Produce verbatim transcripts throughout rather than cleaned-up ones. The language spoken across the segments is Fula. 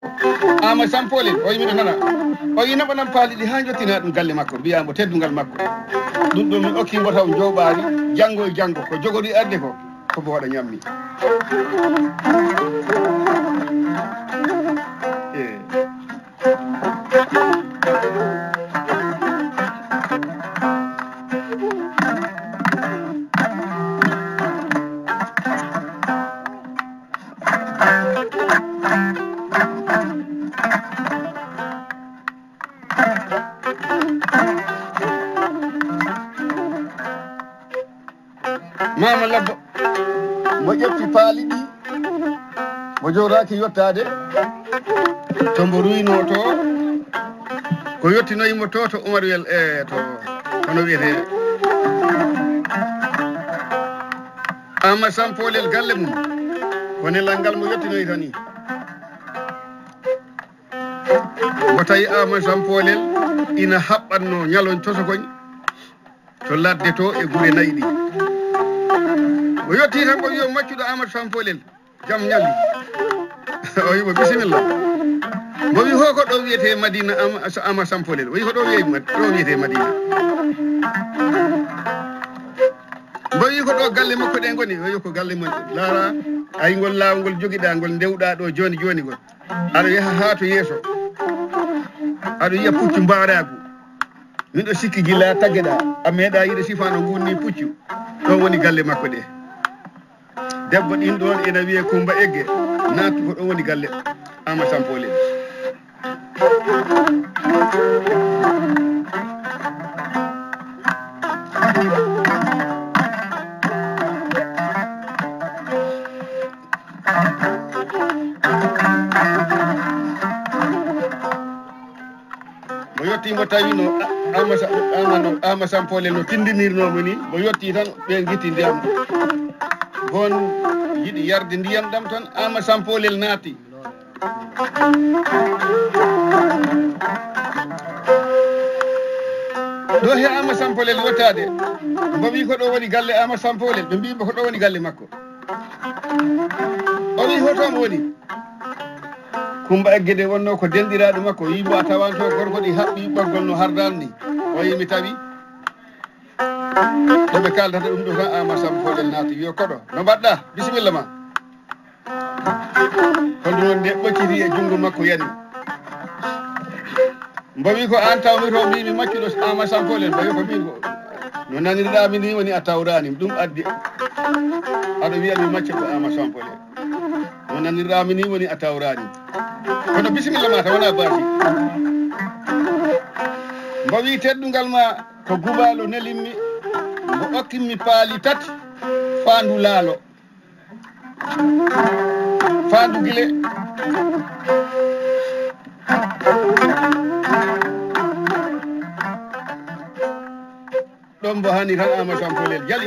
Ama Sampolel, o yi miɗo nana. O yi naɓa nan paali ɗi haa njottina ɗum galle makko, mbiya mbo teddungal makko. Ɗum ɗo mi okki mbo taw jooɓaari, janngo e janngo, ko jogori arde ko, ko mbo waɗa ñammi. Eh. Mama Labbo, mo ƴetti paali ɗi, mo jooraaki yottaade to mbo ruynoo to, ko yottinoyi mo to, to Umaruyel, e to, kono wiyetee Ama Sampolel galle mum, ko nelal ngal mo yottinoyta ni. Mo tawi Ama Sampolel ina haɓɓatnoo ñalon tosokoñ to ladde to e gure nayi ɗi. O yotti tan, o wi o maccuɗo Amadou Sampolel, jam ñalli. O wi mo bisimilla. Mo wi ho ko ɗo wiyetee Madina Ama, Ama Sampolel. O wi ko ɗo wiye-, ɗo wiyetee Madina. Mo wi ko ɗo galle makko ɗe ngoni. O wi ko galle mon. Laara, ay ngol laawol ngol jogiɗaa ngol ndewɗaa ɗo jooni jooni ngol. Aɗa yaha haa to yeeso. Aɗa yiya puccu mbaaraagu. Miɗo sikki gila taggeɗaa, a meeɗaa yiide sifaano ngun ni puccu. Ɗon woni galle makko ɗe. Debbo ɗin ɗon ina wiyee Kumba Egge. Naatu ko ɗon woni galle Ama Sampolel. Mo yotti mo tawi no A-, Ama Sa-, Ama no, Ama Sampolel no tindinirnoo mo ni, mo yotti tan ɓe ngitti ndiyam. Bon yiɗi yarde ndiyam ɗam tan, Ama Sampolel naati. Ɗo he Ama Sampolel yottaade, mbo wi ko ɗo woni galle Ama Sampolel, ɓe mbi mbo ko ɗo woni galle makko. O wi hoto mo woni. Kumba Egge de wonno ko denɗiraaɗo makko, wi mbo a tawanto gorko ɗi haɓɓi ɓoggol no hardal ni. O wi mi tawi. Ɗo ɓe kaaldata ɗum ɗo tan Ama Sampolel naati, wiyo koɗo, no mbaɗɗa? Bisimilla ma. Ko ɗum woni nde ɓocciti e junngo makko yani. Mbo wi ko aan tawmi to, mbi mi maccuɗo Ama Sampolel, mbo wi ko min ko. No nanirɗaa mi ni woni a tawraani, ɗum addi. Aɗa wiya mi maccuɗo Ama Sampolel. No nanirɗaa mi ni woni a tawraani. Kono bisimilla ma, taw wonaa baasi. Mbo wi teddungal ma ko Gubalo nelimmi, mbo okkimmi paali tati, faandu laalo. Faandu gile. Ɗon mbo hani tan Ama Sampolel jali.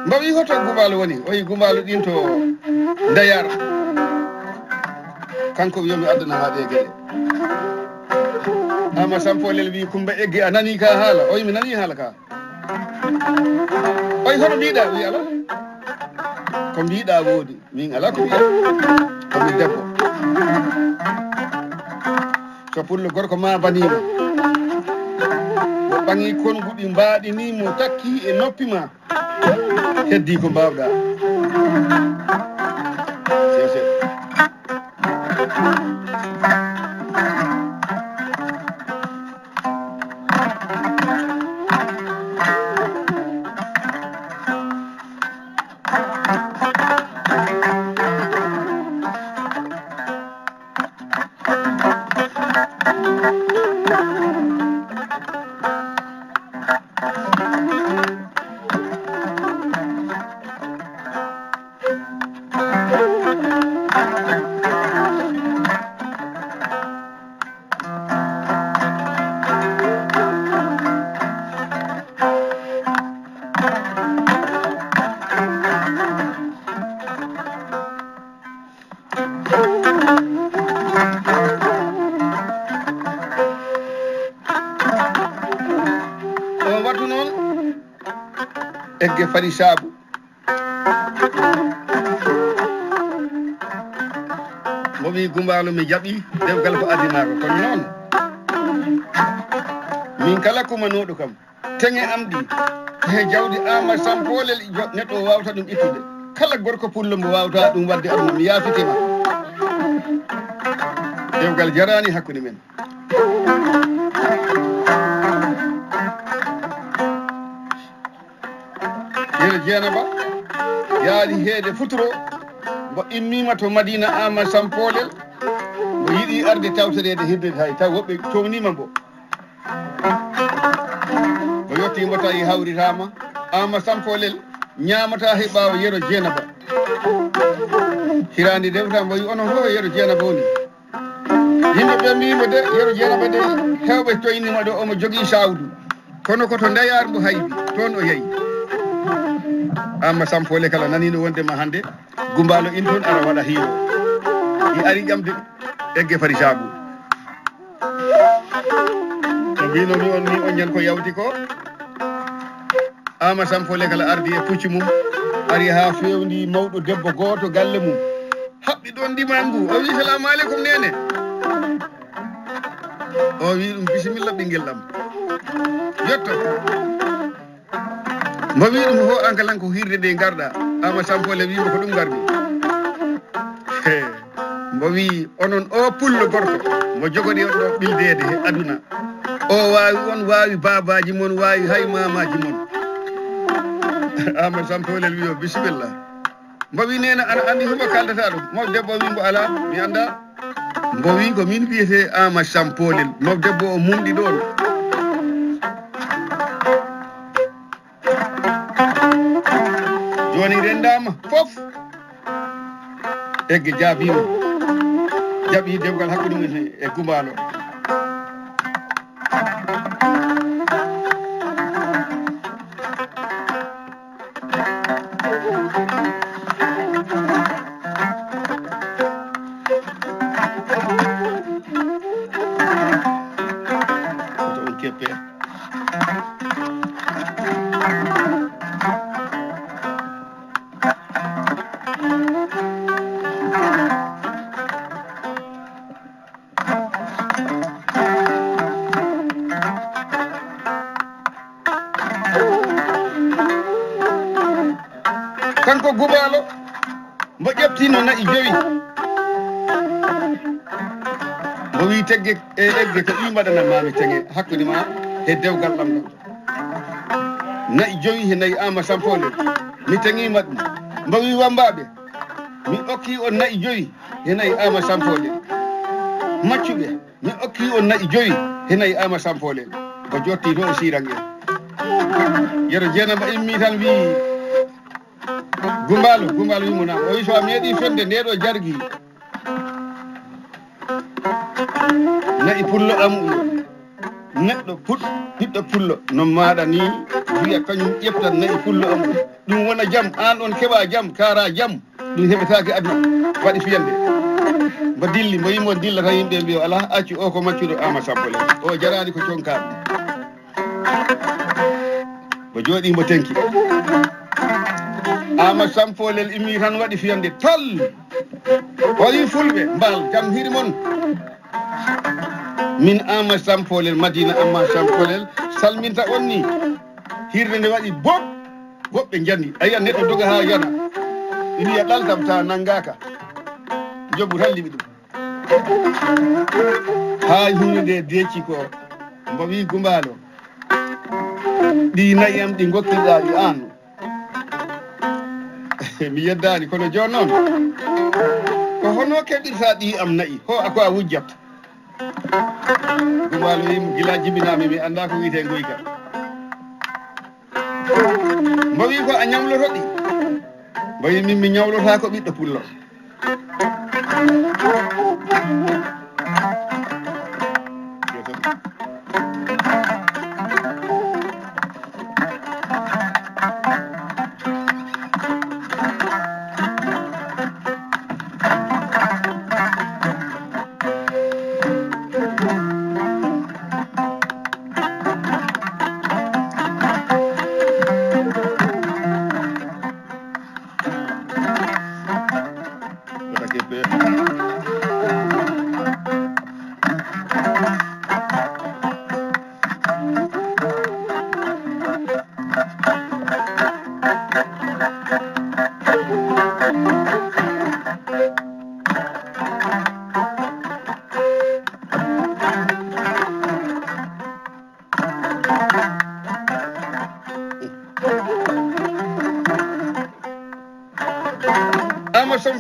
Mbo wi hoto Gubalo woni? O wi Gubalo ɗin to Ndeyar. Kanko wiyomi addana ma ɗe geɗe. Ama Sampolel wi Kumba Egge, a nani ka haala? O wi mi nani haala ka. Oy, hono mbiɗa? Wi ala. Ko mbiɗa woodi. Min ala ko mbiɗa. Ko mi debbo. So pullo gorko ma banima. Mo ɓaŋi konguɗi mbaɗini mo takki e noppi ma. Heddi ko mbawɗa. Sese. O watu noon, Egge Fari Saabu. Mbo wi Gumbaalo, mi jaɓi dewgal ko addi maa ko. Kono noon, min kala kumanooɗo kam, teŋe am ɗi, ko he jawdi Ama Sampoolel jo-, neɗɗo o waawata ɗum ittude. Kala gorko pullo mbo waawata ɗum waɗde aduna, mi yaafitima. Dewgal jaraani hakkunde men. Yero Jeenaba yaali heede futuro, mbo immiima to Madina Ama Sampoolel, mbo yiɗi arde tawtoreede hirde hay taw woɓɓe towniima mbo. O yottii mbo tawi hawritaama, Ama Sampoolel ñaamataa he ɓaawo Yero Jeenaba. Hiraande dewta mbo wi onon fof Yero Jeenaba woni. Yimɓe ɓe mbiimo de, Yero Jeenaba de, heewɓe toynima ɗo, omo jogii sawdu. Kono ko to Ndayar mbo haybi, toon o yehi. Ama Sampoole kala naniino wondema hannde Gumbaalo in toon ara waɗa hiiro. Ɗi ari ƴamde Egge Fari Saabu. Ko mbino mi on ni on ñan ko yawti ko. Ama Sampoole kala ardi e pucci mum, ari haa fewndi mawɗo debbo gooto galle mum. Haɓɓi ɗon ndimaangu, o wi, "Salaamu aleykum, neene." O wi ɗum, "Bisimilla, ɓinngel ɗam. Yotto." Mbo wi ɗum, "Ho, an kalan ko hirde nde ngarɗa." Ama Sampoole wi mo, "Ko ɗum ngarmi." He. Mbo wi, "Onon o pullo gorko, mo jogori on ɗo ɓildeede he aduna. O waawi on, waawi baabaaji mon, waawi hay maamaaji mon." Ama Sampoolel wi o, "Bisimilla." Mbo wi, "Neene, ana anndi homo kaldata ɗum?" Mo debbo wi mbo, "Alaa, mi anndaa." Mbo wi, "Ko min wiyetee Ama Sampoolel." Mo debbo o munɗi ɗoon. Jooni renndaama fof. Egge jaabiima. Jaɓi dewgal hakkunde mum e Gumbaalo. Koto on keppe. Kanko Gumbaalo, mbo ƴeftino na'i jowi. Mbo wi, "Tegge e Egge, ko ɗi mbaɗana maami teŋe hakkunde ma he dewgal ɗam ɗam." Na'i jowi he na'i Ama Sampoole. Mi teŋiima ɗum. Mbo wi, "Wammbaaɓe, mi okki on na'i jowi he na'i Ama Sampoole. Maccuɓe, mi okki on na'i jowi he na'i Ama Sampoole." O jotti to e sirange. Yero Jeenaba immi tan wi, "Gumbaalo, Gumbaalo," wi mo, "Naam." O wi, "So a meeɗi fende nde ɗo jargi." Na'i pullo am, neɗɗo put-, ɓiɗɗo pullo no maaɗa ni, wiya kañum ƴeftan na'i pullo am. Ɗum wona jam, aan on keɓa jam, kaara jam. Ɗum heɓetaake aduna, waɗi fiyande. Mbo dilli, mbo yimɓe on dillata, yimɓe mbiyo, "Alaa, accu o ko maccuɗo Ama Sampoole. O jaraani ko conkaa ɗum." Mbo jooɗi, mbo tenki. Ama Sampoolel immi tan waɗi fiyande tal. O wi, "Fulɓe, mbaal jam hiri mon. Min Ama Sampoolel, Madina Ama Sampoolel, salminta on ni." Hirde nde waɗi bob, woɓɓe njani. A yiyan neɗɗo doga haa yana. Ina yiya ɗaltam ta nanngaaka. Njoɓu tan liɓi ɗum. Haa huunde nde deeci ko, mbo wi, "Gumbaalo, ɗi na'i am ɗi ngokkirɗaa ɗi aan, mi yeddaani, kono jooni noon, ko hono keɓirta ɗi am na'i? Ho, a ko a wujjat?" Gumbaalo wi mo, "Gila jibinaami, mi anndaa ko wiyetee nguyka." Mbo wi, "Ko a ñawloto ɗi?" Mbo wi, "Min mi ñawlotaako ɓiɗɗo pullo."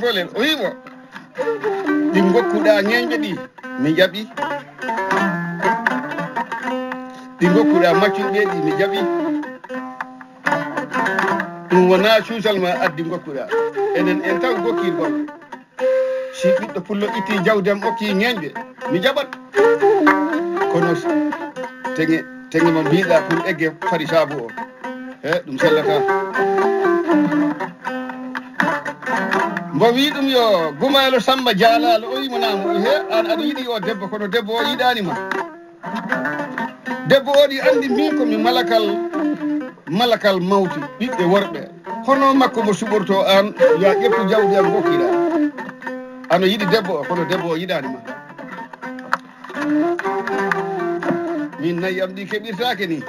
Kolel, o wi'i mo, "Ɗi ngokkuɗaa ŋeeñɓe ɗi, mi jaɓi. Ɗi ngokkuɗaa maccuɓe ɗi, mi jaɓi. Ɗum wonaa cuusal ma addi ngokkuɗaa. Enen en taw gokkirgol. Si ɓiɗɗo pullo itti jawdi am okki ŋeeñɓe, mi jaɓat. Kono teŋe, teŋe mo mbiɗa pour egge fari saabu o. He, ɗum sellataa." Mbo wi ɗum yo Gumbaalo Samba Jaalaalo, o wi mo naam, he, an aɗa yiɗi o debbo, kono debbo o yiɗaani ma. Debbo o ɗi anndi min ko mi malakal, malakal mawti, ɓiɓɓe worɓe. Hono makko mo suɓorto an, ya ƴettu jawdi am ngokkira. Ano yiɗi debbo o, kono debbo o yiɗaani ma. Min nayi am ɗi keɓirtaake ni.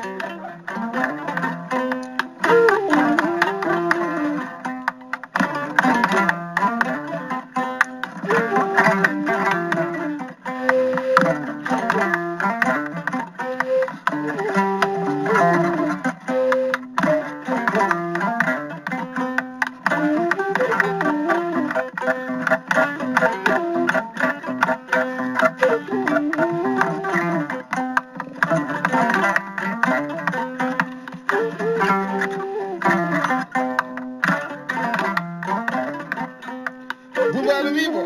Gumbaalo wi mo,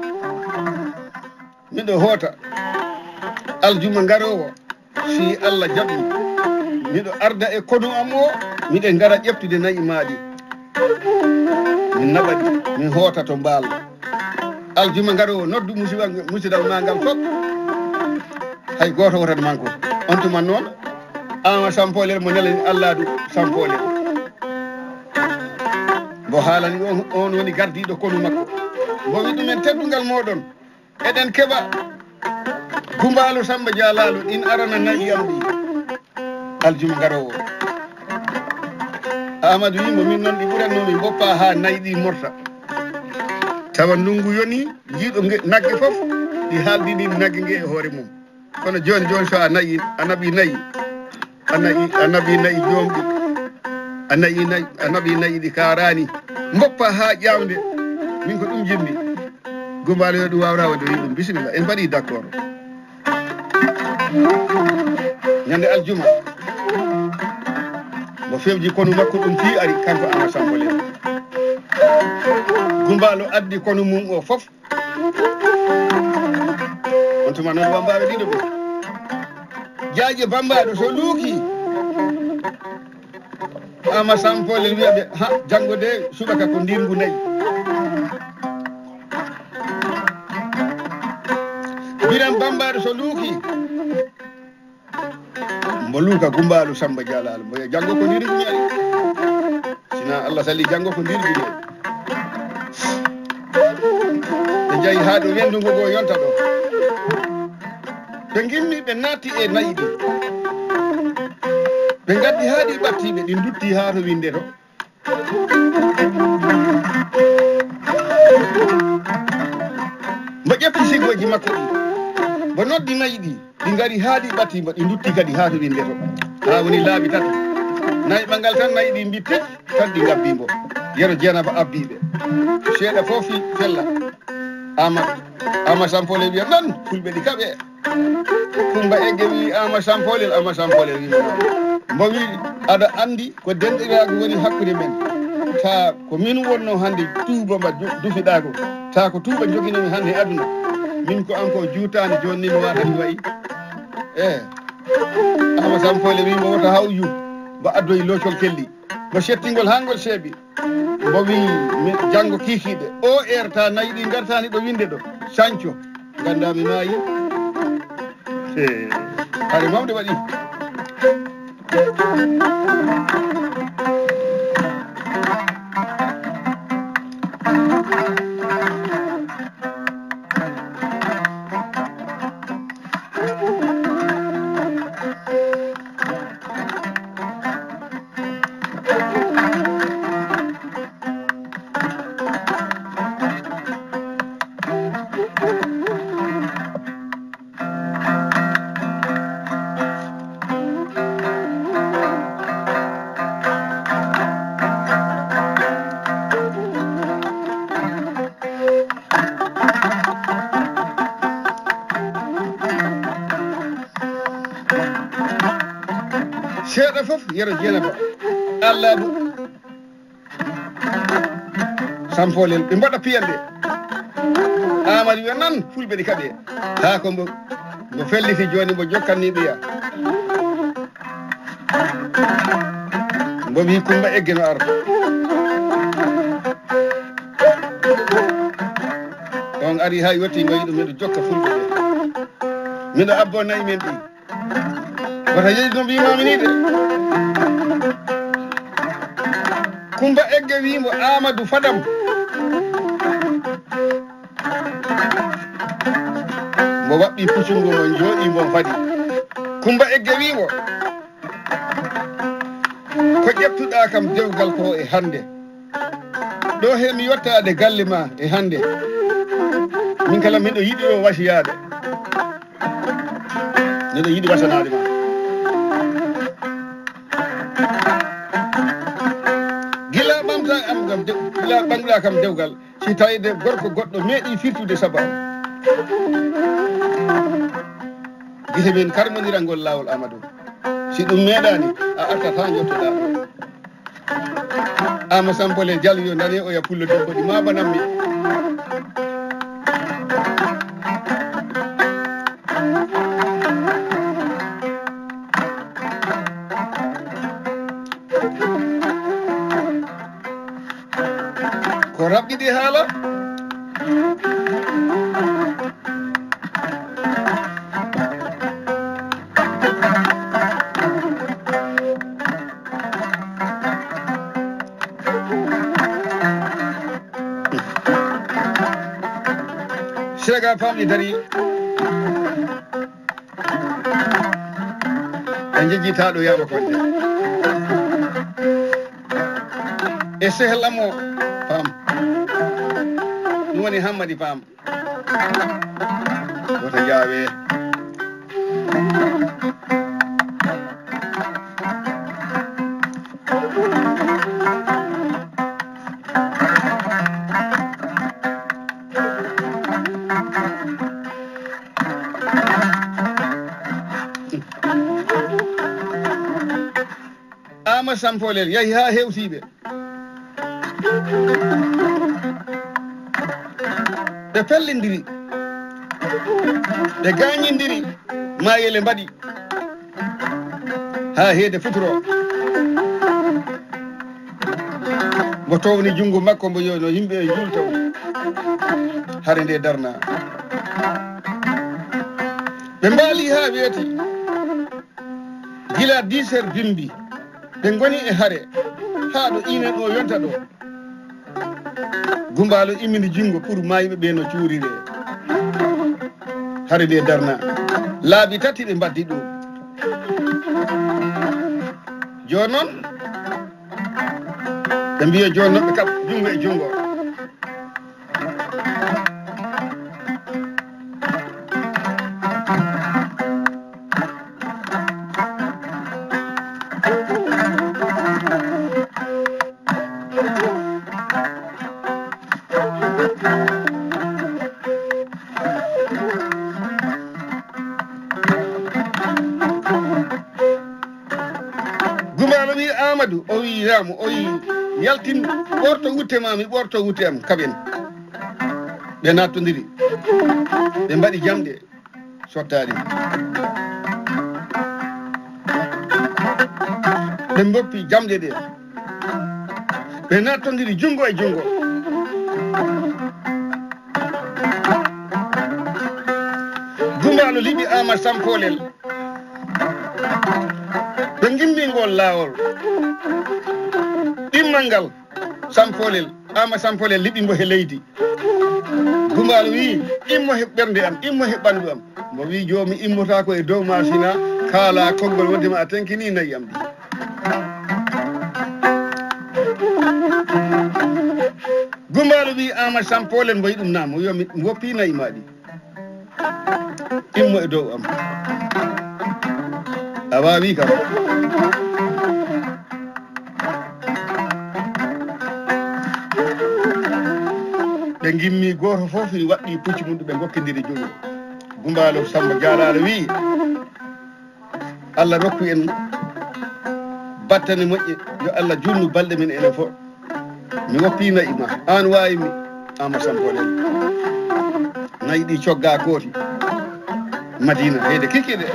"Miɗo hoota aljuma garoowo, si Allah jaɓi, miɗo arda e konu am o, miɗen ngara ƴeftude nayi maa ɗi. Min naɓa ɗi, min hoota to Mbaal. Aljuma garoowo, noddu musiba-, musidal maa ngal fof. Hay gooto wotata manko." On tuma noon, Ama Sampoolel mo nelani Alladu Sampoolel. Mbo haalani on, on woni gardiiɗo konu makko. Mbo wi ɗumen teddungal mooɗon. Eɗen keɓa Gumbaalo Samba Jaalaalo, in arana nayi am ɗi aljuma garoowo. Amadou wi mo, "Min noon ɗi ɓuratnoo mi mboppa haa nayi ɗi morta. Tawa ndunngu yoni, jiiɗo nge-, nagge fof, ɗi haaldini nagge nge e hoore mum. Kono jooni, jooni so a nayi, a naɓi nayi, a nayi, a naɓi nayi joomɗi, a nayi nayi, a naɓi nayi ɗi kaaraani, mboppa haa ƴaawde. Min ko ɗum njiɗmi." Gumbaalo yo ɗum waawra waɗde, o wi ɗum, "Bisimilla, en mbaɗi d'accord." Ñande aljuma, mo fewji konu makko ɗum fii ari, kanko Ama Sampoolel. Gumbaalo addi konu mum o fof. On tuma noon wambaaɓe ɗiɗo ɓe. Jaaƴe bambaaɗo so luuki, Ama Sampoolel wiya ɓe, "Ha, janngo de subaka ko ndirngu nayi." Biram bambaaɗo so luuki, mbo luuka Gumbaalo Samba Jaalaalo, mbo wiya, "Janngo ko ndirngu mi ari. Sina Allah sali, janngo ko ndirngu mi ari." Ɓe njahi haa ɗo wenndu ngo, ngo yonta ɗo. Ɓe ngimmi, ɓe naatti e nayi ɗi. Ɓe ngaddi haa ɗi ɓatti ɓe, ɗi ndutti haa to winnde to. Mbo ƴetti sigooji makko ɗi, mbo noddi nayi ɗi, ɗi ngari haa ɗi ɓatti, mbo ɗi ndutti kadi haa to winnde to. Haa woni laabi tato. Nayi ɓangal tan, nayi ɗi mbitti, tan ɗi ngabbi mbo. Yero Jeenaba abbi ɓe. Seeɗa fof fi fella. Ama, Ama Sampoole wiya, "Nan, fulɓe ɗi kaɓe." Kumba Egge wi, "Ama Sampoolel, Ama Sampoolel," wi mo. Mbo wi, "Aɗa anndi ko denɗiraagu woni hakkunde men. Taa ko min wonno hannde tuuba mba du-, dufiɗaago. Taa ko tuuba njoginomi hannde e aduna. Min ko am ko juutaani, jooni ni mi waata mi wayi." Eh. Ama Sampoole wi mo, "Wota hawju." Mbo addoyi loocol kelli. Mbo settingol haa ngol seeɓi. Mbo wi, "Mi janngo kiikiiɗe. O eerta nayi ɗi ngartaani ɗo winnde ɗo. Sanco, nganndaa mi maayi." He, hare mawde waɗi. Seeɗa fof, Yero Jeenaba. Alla ɗum. Sampoolel, ɓe mbaɗa piyanɗe. Aamadu wiya nan, fulɓe ɗi kaɓe. Haa ko mbo, mbo felliti jooni, mbo jokkanni ɓiya. Mbo wi Kumba Egge no ar. On ari haa yotti, mbo wi ɗum miɗo jokka fulɓe ɓe. Miɗo abbo nayi men ɗi. Wata yeeji no mbiimaami nii de. Kumba Egge wii mo, Aamadu, fadam. Mbo waɗɗi pucungu mo jooɗi, mbo fadi. Kumba Egge wii mo, ko ƴettuɗaa kam dewgal ko e hannde? Ɗo he mi yottaade galle ma e hannde. Min kala miɗo yiɗi ɗo wasiyaade. Miɗo yiɗi wasanaade ma. Gila ɓamta am kam de-, gila ɓamɗa kam dewgal, si tawde gorko goɗɗo meeɗi firtude sabu am. Gite men karmondirangol laawol Amadou. Si ɗum meeɗaani, a artata njottoɗaa ɗo. Ama Sampole Jal yo nane oya pullo debbo ɗi ma banammi. Ko raɓɓiɗi haala. Sega famɗi dari. En jejjitaaɗo Yaama Konde. E sehel am o, Pam. Ɗum woni Hammadi Pam. Wota jaawe. Ama Sampolel yahi haa hewtii ɓe. Ɓe pellindiri. Ɓe gaañindiri. Maayele mbaɗi. Haa heede futuro. Mbo towni junngo makko, mbo yowno yimɓe e juultaw. Hare nde darna. Ɓe mbaali haa weeti. Gila dix heures bimbi, ɓe ngoni e hare, haa ɗo iinen o yonta ɗo. Gumbaalo immini junngo pour maayɓe ɓe no cuuriree. Hare nde darna. Laabi tati ɓe mbaddi ɗum. Jooni noon, ɓe mbiya jooni noon ɓe kaɓ junngo e junngo. Gumbaalo wii Aamadu, o wii Raamu, o wii, "Yaltin, ɓorto wutte ma, mi ɓorto wutte am, kaɓen." Ɓe naattondiri, ɓe mbaɗi jamɗe, sottaali. Ɓe mboppi jamɗe ɗe, ɓe naattondiri junngo e junngo. Gumbaalo liɓi Ama Sampoolel. Ɓe ngimmi ngol laawol. Ɗimmal ngal Sampoolel, Ama Sampoolel liɓi mbo he leydi. Gumbaalo wii, "Immo he ɓernde am, immo he ɓanndu am." Mbo wii, "Joomi immotaako e dow maasina, kaala konngol wonde ma a tenkini nayi am ɗi." Gumbaalo wii, "Ama Sampoolel, mbo yiɗum naam?" O wiya, "Mi woppi nayi ma ɗi." Immo e dow am. A waawi kam. Ɓe ngimmi, gooto fof ina waɗɗi pucci mum, ɓe ngokkindiri junngo. Gumbaalo Samba Jaalaalo wii, "Allah rokku en Attani moƴƴe, yo Allah junnu balɗe men enen fof. Mi woppii nayi ma, aan waawi mi, Ama Sampolel. Nayi ɗi coggaa kooti. Madina, heyde kikkiɗe.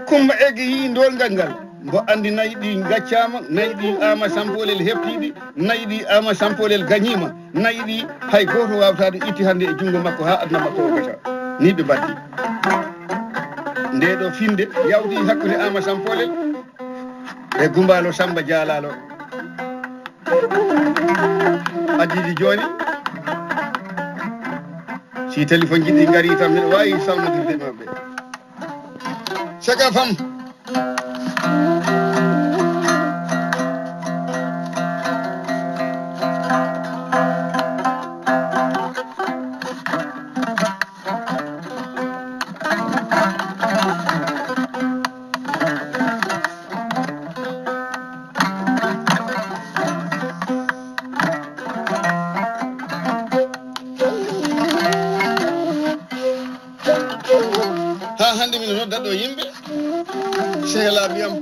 Kumba eggi yii ndolngal ngal. Mbo anndi nayi ɗi ngaccaama, nayi ɗi Ama Sampolel heɓtii ɗi, nayi ɗi Ama Sampolel gañiima, nayi ɗi hay gooto waawata ɗum itti hannde e junngo makko haa aduna makko o gasa. Ni ɓe mbaɗdi. Nde ɗo finde yawti hakkunde Ama Sampolel e Gumbaalo Samba Jaalalo. Adidi jooni, si téléphone jiɗi ngari tan, miɗo waawi salmodirde maɓɓe. Sega fam. Haa hannde mino nodda ɗo yimɓe, sehelaaɓe am.